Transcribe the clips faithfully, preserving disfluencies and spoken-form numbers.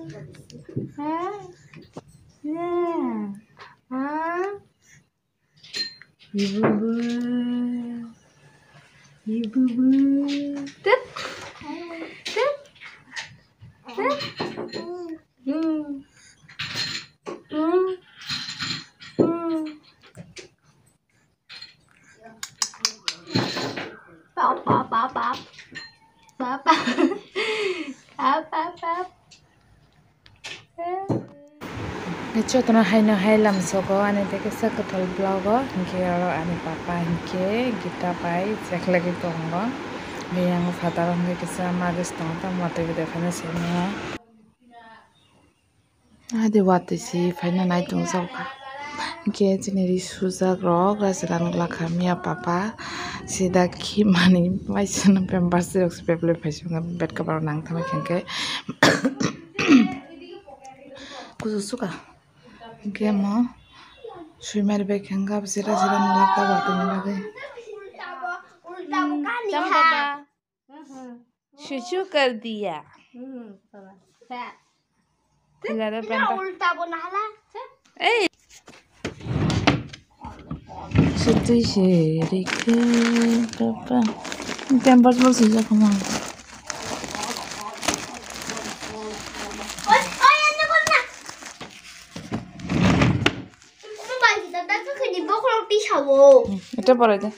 Ha? Ya. Ha? Ibubu. Ibubu. Tep. Tep. Tep. Hmm. Hmm. Hmm. Pap, pap, pap, pap. Pap, pap. Pap, pap, pap. Hwnkhe jotono haino hai lamsogo ani tei kisa kwthal vlog o, hwnkhe oro ani papa hwnkhe Gita bai cheklagwi tongo. Hwnkhe yang fataro hwnkhe kisa magis tongo, tamo twi bwdai phano simi ya. Adi watwi si phaina nai tong jao kha. Hwnkhe chini ri sujak rok raisa rang glak kha miya papa sida khi mani waisa no pampers rok se peplwi phai swngo bed cover rok nang thangma khe hwnkhe kuchuk suka hwnkhe mo swimari bai khe hwnkhe abo sida sida nang glak ta watwi ni bagwi. Tamo baba. शुरू कर दिया। हम्म, बाबा। Hey. Sutwi se rikhe papa. Pampers bo swijak kha ma. Ita borai de.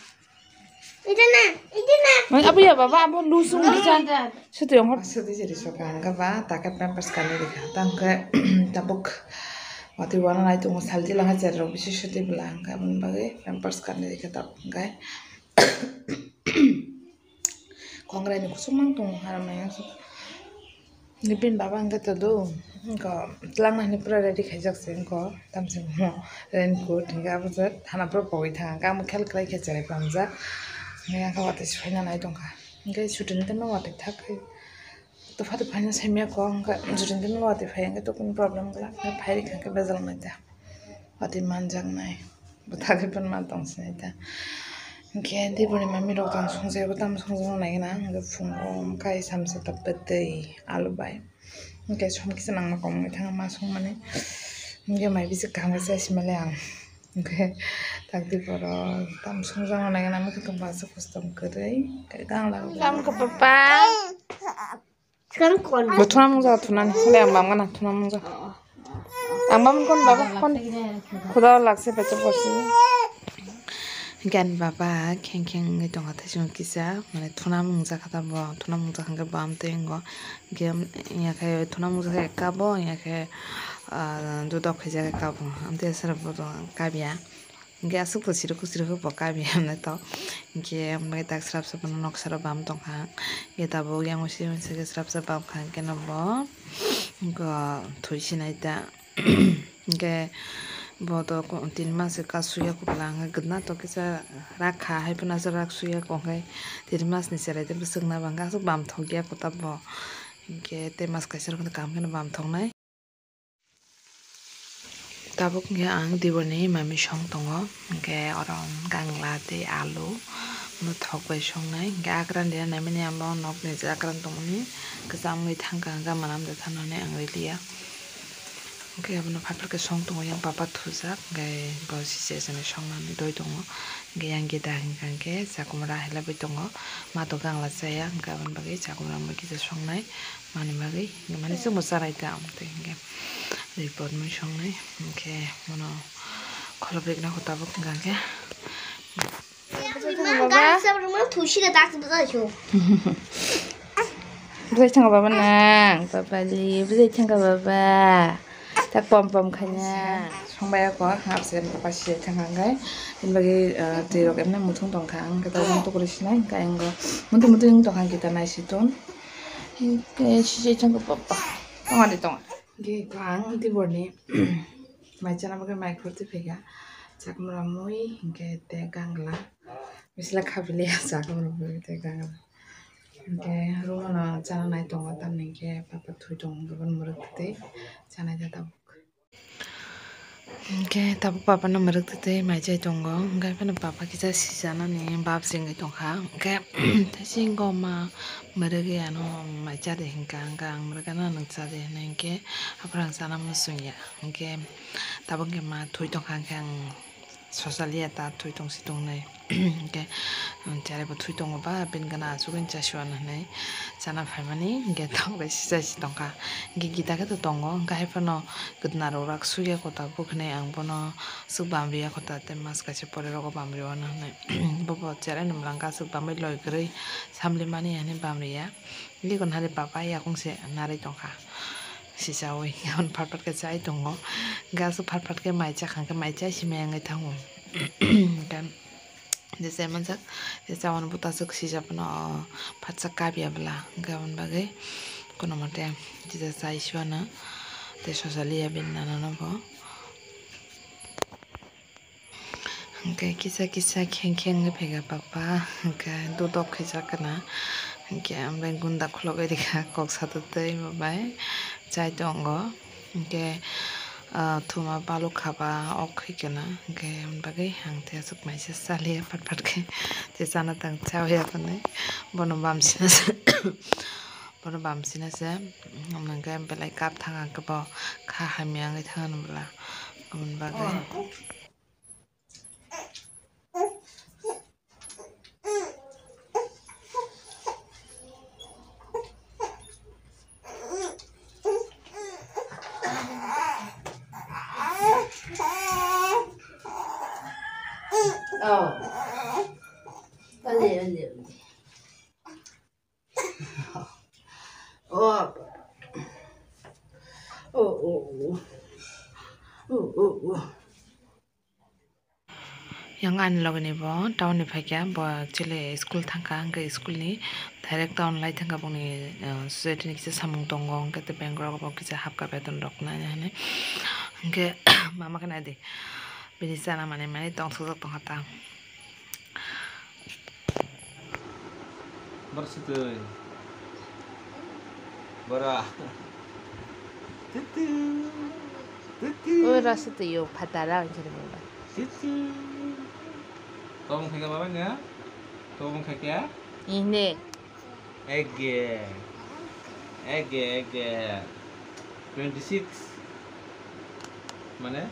Ita na, ita na. Mai abu ya baba, abu lusung bisa. Sutwi ongor. Sutwi jeri soka angka ba, taka pampers kani dikha. Tangke tabuk. Mati wana nai tungo salji langa cherok bisi sutwi bela angka bun bagi pampers kani dikha tabuk angkai. Kongrai ni kusuk mang tungo haram nai. Nibin baba hwnkhe todo, hwnkhe twlangna hinwi pura ready khaijak se wngkha, tamsimo raincoat hwnkhe abo je thana pura pogwi thang kha, amo khel kwlai khe cherai pamjak, hwnkhe watwi se phaina nai tongkha, hwnkhe sutini tei watwi thak khai, topha topha hinwi saimanya kho, hwnkhe sutini tei watwi phai hwnkhe tokoni problem glak, hwnkhe phai rikha hwnkhe bejal nai ta. Watwi manjaknai. Bwthagwi phano ma tong sinai ta. Hwnkhe diboni mami rok tong songjago, tamo songjakno nai gana. Hwnkhe phungo kai samsa ta bwtwi alu bai. Hwnkhe som kisa nangma kongwi thango ma songmani. Hwnkhe mai bisi kaham khe chai simale ang. Hwnkhe takti borok tamo songjakno nai gana, mwkhang tong basa kosom kwrwi. Tamo khe papa. Bo thuna mungsa thunani, le ang bamgana thuna mungsa. Ang bamgana kon baba, kon. Khuda lakse pecha porsi. Gan baba kheng kheng wngwi tongo thaisung kisa, mane thuna mungsa kha bo, thuna mungsa kha bo am tei ngo. Ge ya khe thuna mungsa kha bo, ya khe dudok khaijak kha bo, am tei sara bo kabya. Hwnkhe aswk bo sirikhu sirikhu bo kabi hwnwi tok. Hwnkhe omo bai tak srap srap no noksa rok bam tongkha. Hwnkhe tabuk yang usi usi khe srap srap bam kha hwnkhe no bo thwi sinai ta. Hwnkhe bo to tin mas se kasuya kubla hwnkhe gwdna to kisa rak kha hai phano rak suya kok hwnkhe tin mas ni cherai tei bwswk na bang aswk bam thok ya kwtal bo. Hwnkhe tei mas kaisa rok kaham kheno bam thoknai. Tabuk hwnkhe ang diboni mami song tongo, hwnkhe oro gangla tei alu no thok bai songnai, hwnkhe akran de naimani amo nokni je akran tongmani kwcham wngwi thangkha, hwnkhe manam de thani ang riliya, hwnkhe abono phaipar khe song tongo yang papa thujak, hwnkhe bo sise sani songnani doi tongo, hwnkhe yang geda hwnkha hwnkhe chakwmwra hilabai tongo, ma to gangla chaya, hwnkhe aboni bagwi chakwmwra mui kisa songnai. Mani bagwi, mani chwngbo chanai ta, omo twi hwnkhe ri pormoi songnai, hwnkhe bono kholobwi gwnang kho tabuk hwnkha khe. Bwsai thangkha baba nang, baba li, bwsai thangkha baba. Tak pom pom khaina. Songbai ako, absen pasi thangkha hwnkhe. Bini bagwi, ah, twi rok emne muthung tongkha, hwnkhe tabuk muthung kwrwi sinai, hwnkhe ang bo muthung muthung wng tongkha, hwnkhe ta naisi ton. Hwnkhe sijai thangkha papa. Tongani tonga. Hwnkhe ang diborni mai chana bagwi mai khorti phaikha. Chakmara mui hwnkhe tei gangla. Bisla khapili chakmara mui tei gangla. Hwnkhe room-o no chana nai tongo tamni hwnkhe papa thwi tongo gabon mwrwk tei chanai da tabuk. Hwnkhe tabuk papa no mwrwk twi twi mai chai tongo, hwnkhe phano papa kisa sijanani bab se wngwi tongkha, hwnkhe tei se wngkha ma mwrwk ya no mai cha de hinka, hwnkhe ang mwrwk ano nwng cha de hinwi, hwnkhe aphuru ang chana muchung ya, hwnkhe tabuk hwnkhe ma thwi tongkha, hwnkhe ang sosa liya ta thwi tong si tongnai. Hwnkhe, um, cherai bo thwi tongo ba, bini gana asugwi chasiwano hinwi chana phaimani, hwnkhe tok bai sijai si tongkha. Hwnkhe gita khe to tongo, hwnkhe hai phano kwdna rok rak sugya kota bukhinai ang bono swk bam riya kota tei mas kaisa pore rogo bam riwano hinwi. Bobo cherai ni mwlang aswk bamwi loi kwrwi samlimani hinwi bam riya. Hwnkhe kono hari papa yakung se narwi tongkha. Sichawi, hwn phat phat khe chai tongo. Hwnkhe aswk phat phat khe mai chakha, hwnkhe mai chai simi wngwi thango. Hwnkhe, je chai manjak, je chawani buta aswk sijak phano, o phatsa kapya bwla. Hwnkhe aboni bagwi kono mote jesa chai siwano. Tei sosa liya bini nana no bo. Hwnkhe kisa kisa kheng kheng wngwi phaikha papa, hwnkhe dudok khaijak khwna, hwnkhe ambai gunda khulogwi rikha kok sato tei bo bai chai tongo, hwnkhe, ah, thuma baluk khaba ok khai khwna, hwnkhe aboni bagwi ang tei aswk maisa chaliya phat phat khe tei chana tang chawi ya hwnwi bono bam sina se, bono bam sina se, hwnkhe belai kap thang ang khe bo kha hamya wngwi thang ani bwla, aboni bagwi. Oh. Ole, ole, ole. Oh. Oh, oh, oh. Oh, oh, oh. Yang ani loge ni bo town ni phaikha, bo actually school thangkha, hwnkhe school ni direct town lai thangkha, boni, uh, society ni kisa samung tongo, hwnkhe tei bank rok bo kisa hapkha beton rok nai hinwi, hwnkhe mama khe naidi bini chana manwi manwi tongsajak tongkha ta. Bora sitwi. Bora. Tutu. Tutu. Oi, rasa twi yo, phatara ang kiri baba. Tutu. Tobong khaikya baba nya? Tobong khaikya? Ine. Ege. Ege, ege. Twenty six. Mane?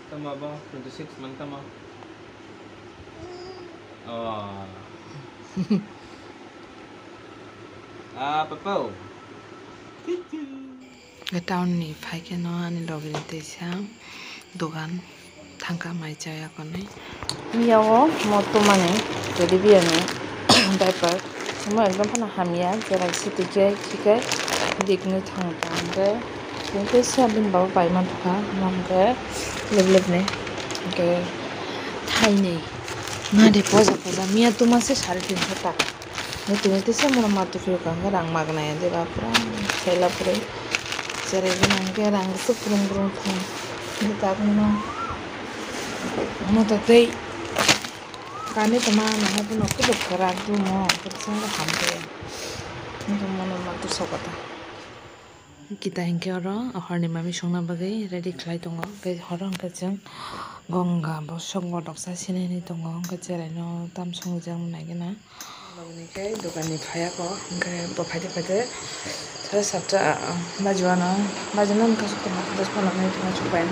Tamo abo twenty six mane tamo? Oh. Ah, papa. Town ni phaikhe no ani loge ni teisa dogan thangkha mai chaya konwi. Yago mo tumani teddy bear ni diaper. Omo ekdom phano hamya, jerai sitwi khe, khe khe diknwi thang tang khe, tini teisa bini baba pai man tongkha, omo hwnkhe lep lep ni hwnkhe thainwi. Nade poja poja miya tuma se sari tin khe ta. Tini teisa mono ma tukhwi rwkha hwnkhe rang magnai ya de ba pura thela puri. Jerai gwnang khe rang se kwrwng kwrwng thang. Hwnkhe tabukno moto tei. Kani tongma nahai bono kudo kwrak dumo, kwchwng bo hamkhe. Nukung mano ma tu sokota. Kita hinkhe oro horni mami songna bagwi ready khlai tongo. Tei horo hwnkhe chwng gonga bosok bodoksa sinini tongo. Hwnkhe cheraino tam songwi jak naigwna. Nokni khe dokanni phaiya kho, hwnkhe bo phaide phaide. Sare satta, ah, baji wano, baji wano kasuk tongma, dos pono minute tongma chuk bai.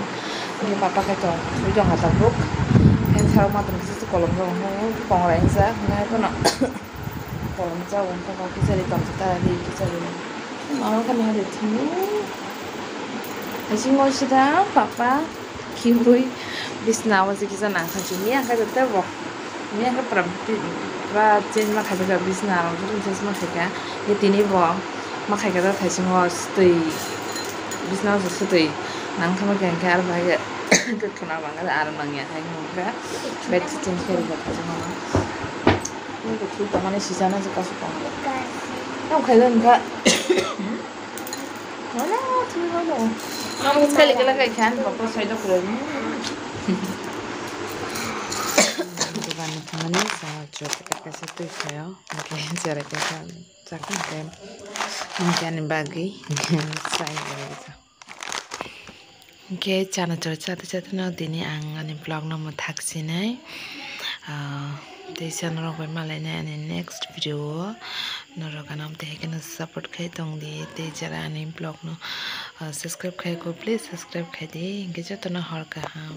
Hwnkhe papa khe tong, sui tongkha tabuk. Hwnkhe saro matwrwng kisa kolom rok hwnwi kongra wngsa, hwnwi phano kolom cha wngkha kisa ri tongsa ta ri kisa ri. Mama khe nahari thwngwi. Bisingo sida papa khibui bisna o se kisa nangkha chini, hwnkhe tei bo. Miya khe pura, pura change ma khaikha, bisna rok joto change ma khaikha. Tini bo ma khaikha taisingo swtwi, bisna o se swtwi nang thangma khe, hwnkhe aro bahai khe khwna bangkha aro nangya hai hwnkhe bed change khe rwkha taisingo. Nini bo thwi tongmani sijana je kasu tong. Tamo khaikha hwnkha. Wala, thwi wala. Ang kele kele kai khan, bapa sai da kuro. Dukan ni khamani sa chok kaisa twi khayo. Hwnkhe cherai kaisa chakha hwnkhe. Hwnkhe ani bagwi sai kaisa. Hwnkhe chana chwrai chate chate no tini ang ani vlog no mwthak sinai. Ah, tei sa norok bai malainai ani next video o. Norok ano amtwi hai kheno support khai tongdi, tei jara ani vlog no, ah, subscribe khai kho, please subscribe khai di. Hwnkhe jotono hor kaham.